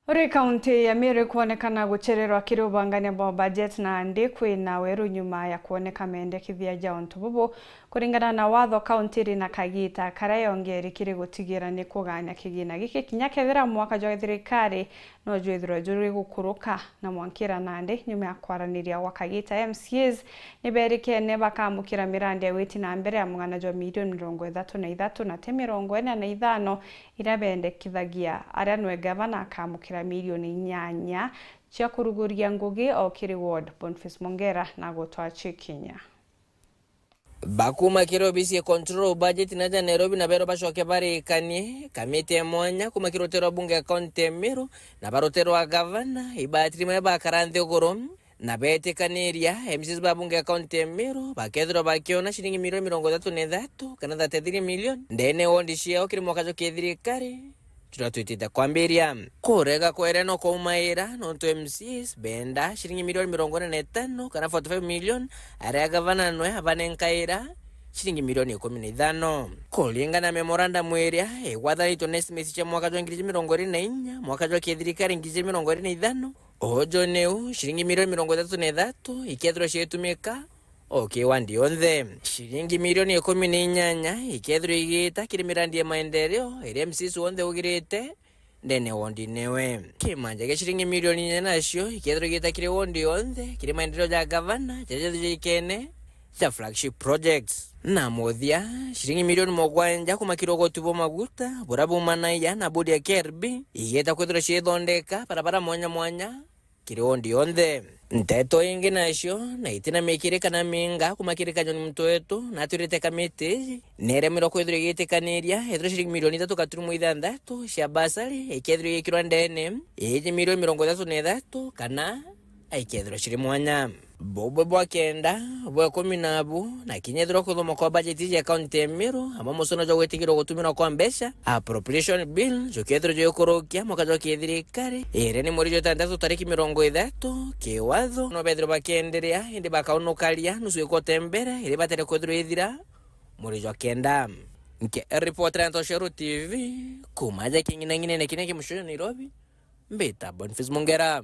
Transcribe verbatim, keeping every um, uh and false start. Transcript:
Uri kaunti ya Meru ikwonekana guchererwa kiri ubangania bwa budget, nandi kwina weru nyuma ya kwoneka mendekithia ja untu bubu. Kuringana na watho, kaunti iri na kagita karia yongeri kiri gutigira ni kugania kigina giki kinya kethira mwaka jwa thirikari no jwithirwe juri gukuruka. Na mwankira nandi, nyuma ya kwaraniria gwa kagita, M C As ni berikene bakamukira mirandi ya witi na mbere ya mugana jwa milioni mirongo ithatu na ithatu na ti mirongo ina na ithano iria bendekithagia, aria nwe gavana akamukira milioni inyanya cia kuruguria ngugi o kiri ward. Boniface Mongera na gutwa chikinya. Bakuma kiri obisi ya Control Budget na ja Nairobi na berwa bacoke barikanie kamiti ya mwanya kuma kiri rutero rwa bunge ya kaunti ya Meru na ba rutero rwa gavana, ibatiri mwe bakara nthiguru na betikaniria M C As ba bunge ya kaunti ya Meru bakethirwa bakiona ciringi milioni mirongo ithatu na ithatu kana thirty-three million ndene wondi ciao kiri mwaka jwa kithirikari juria twitite kwambiria. Kurega kwerenwa kwaumaira nontu M C As benda ciringi milioni mirongo ina na itano kana forty-five million, aria gavana nwe abanenkaira ciringi milioni ikumi na ithano. Kuringana na memorandum iria igwathanitwe na estimates cia mwaka jwa ngiri ijiri mirongo iri na inya, mwaka jwa kithirikari ngiri ijiri mirongo iri na ithano, uju niu ciringi milioni mirongo ithatu na ithatu ikethirwa ciitumika o ki wandi yonthe. Ciringi milioni ikumi na inyanya ikethirwa igiita kiri mirandi ya maendeleo iria M C As wonthe ugirite ndene wondine we. Kimanja gia ciringi milioni inya nacio ikethirwa igiita kiri wondi yonthe kiri maendeleo ja gavana jaria jathithikene ja flagship projects. Na muthia, ciringi milioni mugwanja kuma kiri uguti bwa maguta buria bumanagia na bodi ya K R B igiita kwithirwa ciithondeka barabara mwanya mwanya kiri wondi yonthe. Nteto ingi nacio, na itina mikiri kana minga kuma kiri Kanyoni muntu wetu na atwirite kamiti iji, neremirwe kwithirwa igitikaniria ethirwa ciringi milioni ithatu gaturumo ithanthatu cia basari ikethirwa igikirwa ndene iji milioni mirongo ithatu na ithatu kana aikethirwa ciri mwanya. Bubwe bwa kenda, bwa ikumi na bu, na kinya ethirwa kuthoma kwa bajeti iji ya kaunti ya Meru, amwe musono jwa gwitikirwa gutumirwa kwa mbeca, appropriation bill, jukethirwa jugikurukia mwaka jwa kithirikari, iria ni mweri jwa itantatu tariki mirongo ithatu, kiwatho, no bethirwa bakienderea, indi bakaunukaria nusu ikote mbere, iria batere kwithirwa ithira mweri jwa kenda. Nke ripotera Ntoshero T V, kuma aja king'inang'inene kiria ki mucio Nairobi, mbita Boniface Mongera.